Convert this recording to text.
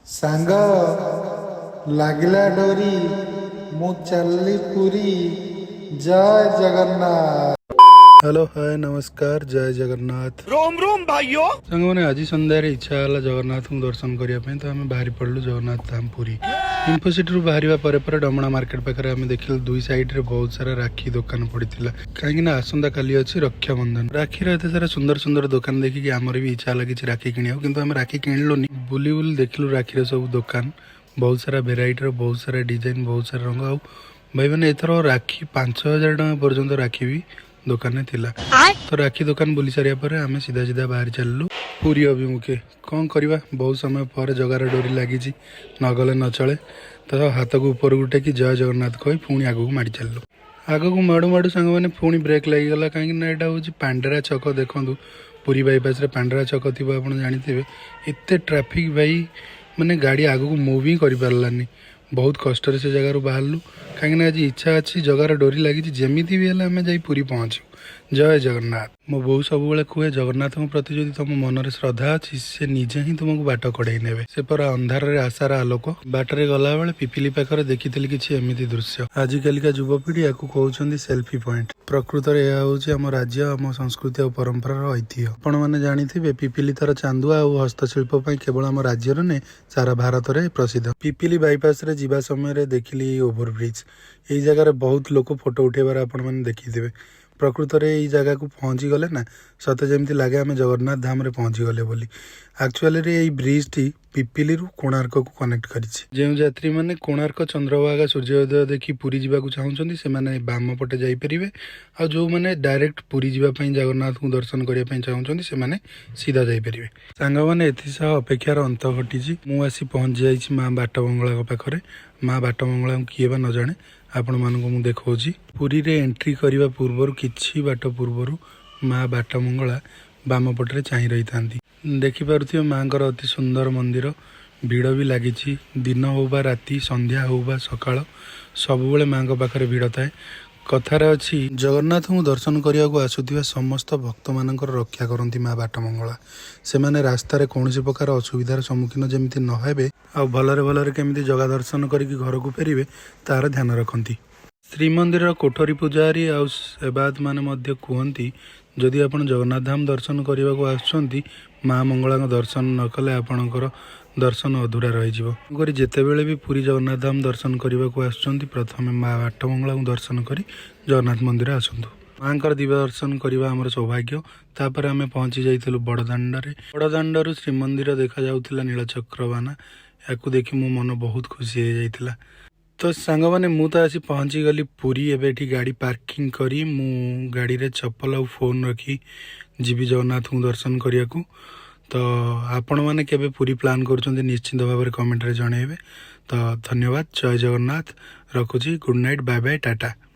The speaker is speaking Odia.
ସାଙ୍ଗ, ଲାଗିଲା ଡୋରି, ମୁଁ ଚାଲିଲି ପୁରୀ। ଜୟ ଜଗନ୍ନାଥ। ହ୍ୟାଲୋ, ହାଏ, ନମସ୍କାର, ଜୟ ଜଗନ୍ନାଥ। रोम रोम भाइयों। ସାଙ୍ଗମାନେ, ଆଜି ସନ୍ଧ୍ୟାରେ ଇଚ୍ଛା ହେଲା ଜଗନ୍ନାଥଙ୍କୁ ଦର୍ଶନ କରିବା ପାଇଁ, ତ ଆମେ ବାହାରି ପଡ଼ିଲୁ ଜଗନ୍ନାଥ ଧାମ ପୁରୀ। ଇନଫୋସିଟିରୁ ବାହାରିବା ପରେ ପରେ ଡମଣା ମାର୍କେଟ ପାଖରେ ଆମେ ଦେଖିଲୁ, ଦୁଇ ସାଇଡରେ ବହୁତ ସାରା ରାକ୍ଷୀ ଦୋକାନ ପଡ଼ିଥିଲା, କାହିଁକି ନା ଆସନ୍ତା କାଲି ଅଛି ରକ୍ଷାବନ୍ଧନ। ରାକ୍ଷୀର ଏତେ ସାରା ସୁନ୍ଦର ସୁନ୍ଦର ଦୋକାନ ଦେଖିକି ଆମର ବି ଇଚ୍ଛା ହେଲା କିଛି ରାକ୍ଷୀ କିଣିବାକୁ। କିନ୍ତୁ ଆମେ ରାକ୍ଷୀ କିଣିଲୁନି, ବୁଲି ବୁଲି ଦେଖିଲୁ ରାକ୍ଷୀର ସବୁ ଦୋକାନ। ବହୁତ ସାରା ଭେରାଇଟିର, ବହୁତ ସାରା ଡିଜାଇନ, ବହୁତ ସାରା ରଙ୍ଗ। ଆଉ ଭାଇମାନେ, ଏଥର ରାକ୍ଷୀ 5000 ଟଙ୍କା ପର୍ଯ୍ୟନ୍ତ ରାକ୍ଷୀ ବି ଦୋକାନରେ ଥିଲା। ତ ରାକ୍ଷୀ ଦୋକାନ ବୁଲି ସାରିବା ପରେ ଆମେ ସିଧା ସିଧା ବାହାରି ଚାଲିଲୁ ପୁରୀ ଅଭିମୁଖେ। କ'ଣ କରିବା, ବହୁତ ସମୟ ପରେ ଜଗାର ଡୋରି ଲାଗିଛି, ନଗଲେ ନ ଚଳେ। ତ ହାତକୁ ଉପରକୁ ଟେକି ଜୟ ଜଗନ୍ନାଥ କହି ପୁଣି ଆଗକୁ ମାଡ଼ି ଚାଲିଲୁ। ଆଗକୁ ମାଡ଼ୁ ମାଡ଼ୁ ସାଙ୍ଗମାନେ, ପୁଣି ବ୍ରେକ୍ ଲାଗିଗଲା, କାହିଁକି ନା ଏଇଟା ହେଉଛି ପାଣ୍ଡରା ଛକ। ଦେଖନ୍ତୁ, ପୁରୀ ବାଇପାସରେ ପାଣ୍ଡରା ଛକ ଥିବ, ଆପଣ ଜାଣିଥିବେ। ଏତେ ଟ୍ରାଫିକ୍ ଭାଇ, ମାନେ ଗାଡ଼ି ଆଗକୁ ମୁଭ୍ ହିଁ କରିପାରିଲାନି। ବହୁତ କଷ୍ଟରେ ସେ ଜାଗାରୁ ବାହାରିଲୁ, କାହିଁକିନା ଆଜି ଇଚ୍ଛା ଅଛି, ଜଗାର ଡୋରି ଲାଗିଛି, ଯେମିତି ବି ହେଲେ ଆମେ ଯାଇ ପୁରୀ ପହଞ୍ଚିବୁ। ଜୟ ଜଗନ୍ନାଥ। ମୋ ବୋଉ ସବୁବେଳେ କୁହେ, ଜଗନ୍ନାଥଙ୍କ ପ୍ରତି ଯଦି ତମ ମନରେ ଶ୍ରଦ୍ଧା ଅଛି, ସେ ନିଜେ ହିଁ ତୁମକୁ ବାଟ କଢ଼େଇ ନେବେ। ସେ ପରା ଅନ୍ଧାରରେ ଆଶାର ଆଲୋକ। ବାଟରେ ଗଲାବେଳେ ପିପିଲି ପାଖରେ ଦେଖିଥିଲି କିଛି ଏମିତି ଦୃଶ୍ୟ। ଆଜିକାଲିକା ଯୁବପିଢ଼ି ୟାକୁ କହୁଛନ୍ତି ସେଲ୍ଫି ପଏଣ୍ଟ। ପ୍ରକୃତରେ ଏହା ହେଉଛି ଆମ ରାଜ୍ୟ, ଆମ ସଂସ୍କୃତି ଆଉ ପରମ୍ପରାର ଐତିହ୍ୟ। ଆପଣମାନେ ଜାଣିଥିବେ, ପିପିଲି ତାର ଚାନ୍ଦୁଆ ଆଉ ହସ୍ତଶିଳ୍ପ ପାଇଁ କେବଳ ଆମ ରାଜ୍ୟର ନୁହେଁ, ସାରା ଭାରତରେ ପ୍ରସିଦ୍ଧ। ପିପିଲି ବାଇପାସରେ ଯିବା ସମୟରେ ଦେଖିଲି ଏଇ ଓଭରବ୍ରିଜ୍। ଏଇ ଜାଗାରେ ବହୁତ ଲୋକ ଫଟୋ ଉଠେଇବାର ଆପଣମାନେ ଦେଖିଥିବେ। ପ୍ରକୃତରେ ଏଇ ଜାଗାକୁ ପହଞ୍ଚିଗଲେ ନା, ସତେ ଯେମିତି ଲାଗେ ଆମେ ଜଗନ୍ନାଥ ଧାମରେ ପହଞ୍ଚିଗଲେ ବୋଲି। ଆକ୍ଚୁଆଲିରେ ଏଇ ବ୍ରିଜଟି ପିପିଲିରୁ କୋଣାର୍କକୁ କନେକ୍ଟ କରିଛି। ଯେଉଁ ଯାତ୍ରୀମାନେ କୋଣାର୍କ, ଚନ୍ଦ୍ରଭାଗା, ସୂର୍ଯ୍ୟୋଦୟ ଦେଖି ପୁରୀ ଯିବାକୁ ଚାହୁଁଛନ୍ତି, ସେମାନେ ବାମ ପଟେ ଯାଇପାରିବେ। ଆଉ ଯେଉଁମାନେ ଡାଇରେକ୍ଟ ପୁରୀ ଯିବା ପାଇଁ, ଜଗନ୍ନାଥଙ୍କୁ ଦର୍ଶନ କରିବା ପାଇଁ ଚାହୁଁଛନ୍ତି, ସେମାନେ ସିଧା ଯାଇପାରିବେ। ସାଙ୍ଗମାନେ, ଏଥିସହ ଅପେକ୍ଷାର ଅନ୍ତ ଘଟିଛି। ମୁଁ ଆସି ପହଞ୍ଚି ଯାଇଛି ମା ବାଟମଙ୍ଗଳାଙ୍କ ପାଖରେ। ମା ବାଟମଙ୍ଗଳାଙ୍କୁ କିଏ ବା ନ ଜାଣେ? ଆପଣମାନଙ୍କୁ ମୁଁ ଦେଖାଉଛି। ପୁରୀରେ ଏଣ୍ଟ୍ରି କରିବା ପୂର୍ବରୁ, କିଛି ବାଟ ପୂର୍ବରୁ ମା ବାଟମଙ୍ଗଳା ବାମ ପଟରେ ଚାହିଁ ରହିଥାନ୍ତି। ଦେଖିପାରୁଥିବେ ମାଙ୍କର ଅତି ସୁନ୍ଦର ମନ୍ଦିର। ଭିଡ଼ ବି ଲାଗିଛି। ଦିନ ହଉ ବା ରାତି, ସନ୍ଧ୍ୟା ହଉ ବା ସକାଳ, ସବୁବେଳେ ମାଙ୍କ ପାଖରେ ଭିଡ଼ ଥାଏ। କଥାରେ ଅଛି, ଜଗନ୍ନାଥଙ୍କୁ ଦର୍ଶନ କରିବାକୁ ଆସୁଥିବା ସମସ୍ତ ଭକ୍ତମାନଙ୍କର ରକ୍ଷା କରନ୍ତି ମା ବାଟମଙ୍ଗଳା। ସେମାନେ ରାସ୍ତାରେ କୌଣସି ପ୍ରକାର ଅସୁବିଧାର ସମ୍ମୁଖୀନ ଯେମିତି ନ ହେବେ ଆଉ ଭଲରେ ଭଲରେ କେମିତି ଜଗା ଦର୍ଶନ କରିକି ଘରକୁ ଫେରିବେ, ତାର ଧ୍ୟାନ ରଖନ୍ତି। ଶ୍ରୀମନ୍ଦିରର କୋଠରୀ ପୂଜାରୀ ଆଉ ସେବାୟତମାନେ ମଧ୍ୟ କୁହନ୍ତି, ଯଦି ଆପଣ ଜଗନ୍ନାଥ ଧାମ ଦର୍ଶନ କରିବାକୁ ଆସୁଛନ୍ତି, ମା ମଙ୍ଗଳାଙ୍କ ଦର୍ଶନ ନ କଲେ ଆପଣଙ୍କର ଦର୍ଶନ ଅଧୁରା ରହିଯିବ। ତେଣୁକରି ଯେତେବେଳେ ବି ପୁରୀ ଜଗନ୍ନାଥ ଧାମ ଦର୍ଶନ କରିବାକୁ ଆସୁଛନ୍ତି, ପ୍ରଥମେ ମା ବାଟମଙ୍ଗଳାଙ୍କୁ ଦର୍ଶନ କରି ଜଗନ୍ନାଥ ମନ୍ଦିର ଆସନ୍ତୁ। ମାଙ୍କର ଦିବ୍ୟ ଦର୍ଶନ କରିବା ଆମର ସୌଭାଗ୍ୟ। ତାପରେ ଆମେ ପହଞ୍ଚି ଯାଇଥିଲୁ ବଡ଼ଦାଣ୍ଡରେ। ବଡ଼ଦାଣ୍ଡରୁ ଶ୍ରୀମନ୍ଦିର ଦେଖାଯାଉଥିଲା, ନୀଳଚକ୍ରବାନା। ୟାକୁ ଦେଖି ମୋ ମନ ବହୁତ ଖୁସି ହେଇଯାଇଥିଲା। ତ ସାଙ୍ଗମାନେ, ମୁଁ ତ ଆସି ପହଞ୍ଚିଗଲି ପୁରୀ। ଏବେ ଏଠି ଗାଡ଼ି ପାର୍କିଂ କରି ମୁଁ ଗାଡ଼ିରେ ଚପଲ ଆଉ ଫୋନ୍ ରଖି ଯିବି ଜଗନ୍ନାଥଙ୍କୁ ଦର୍ଶନ କରିବାକୁ। ତ ଆପଣମାନେ କେବେ ପୁରୀ ପ୍ଲାନ୍ କରୁଛନ୍ତି, ନିଶ୍ଚିନ୍ତ ଭାବରେ କମେଣ୍ଟରେ ଜଣାଇବେ। ତ ଧନ୍ୟବାଦ, ଜୟ ଜଗନ୍ନାଥ। ରଖୁଛି। Good night, bye bye, tata.